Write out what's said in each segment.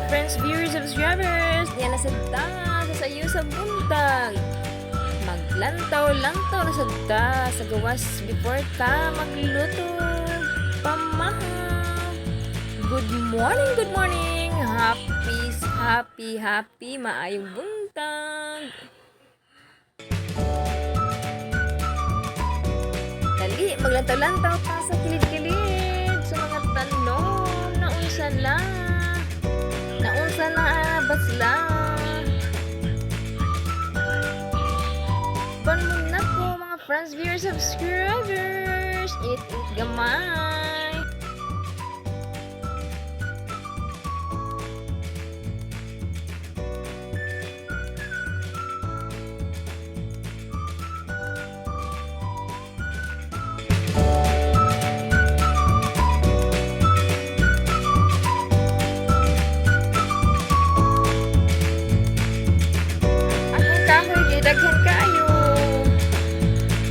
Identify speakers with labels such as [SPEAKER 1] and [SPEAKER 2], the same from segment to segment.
[SPEAKER 1] Friends, viewers, subscribers. Diyan na sa ta, sa sayo sa buntag. Maglantaw-lantaw na sa ta sa gawas before ta magluto. Pamaha. Good morning, good morning. Happy, happy, happy maayong buntag. Dali, maglantaw-lantaw ta sa kilid-kilid sa mga tanom. Naunsa la. Naunsa na basla. Panmuna ko mga friends, viewers, subscribers. Init-init gamay. Akong kahoy kay daghan kaayo.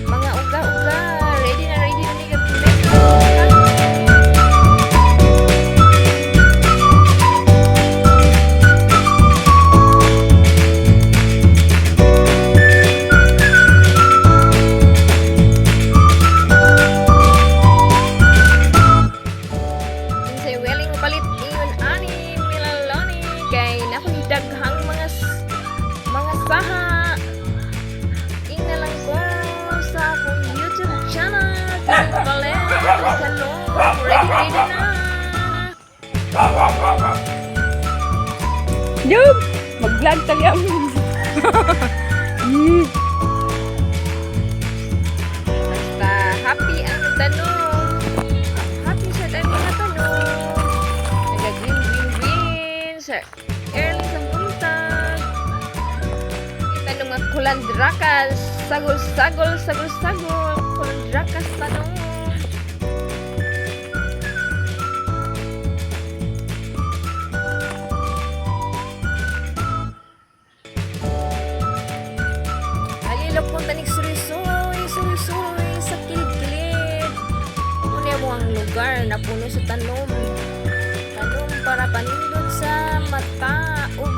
[SPEAKER 1] Mga uga-uga, ready na ni tomato. Kinsay willing palit ingon ani milaloni kay nakoy daghang mga saha. Ingna lang ko sa akong YouTube channel. Kung palit, tanong, ready ready na.
[SPEAKER 2] Yun! Mag-vlog talaga.
[SPEAKER 1] Basta happy ang tanong. Happy sa ang mga tanong. Naga-green, green, green. Sa early sa buntag. Tanong nga kulandrakas. Sagol, sagol, sagol, sagol. Kulandrakas tanong. Alilok po tanig suroy-suroy, suroy-suroy sa kilid-kilid. Una mo ang lugar na puno sa tanom. Tanom para panindot sa mata ug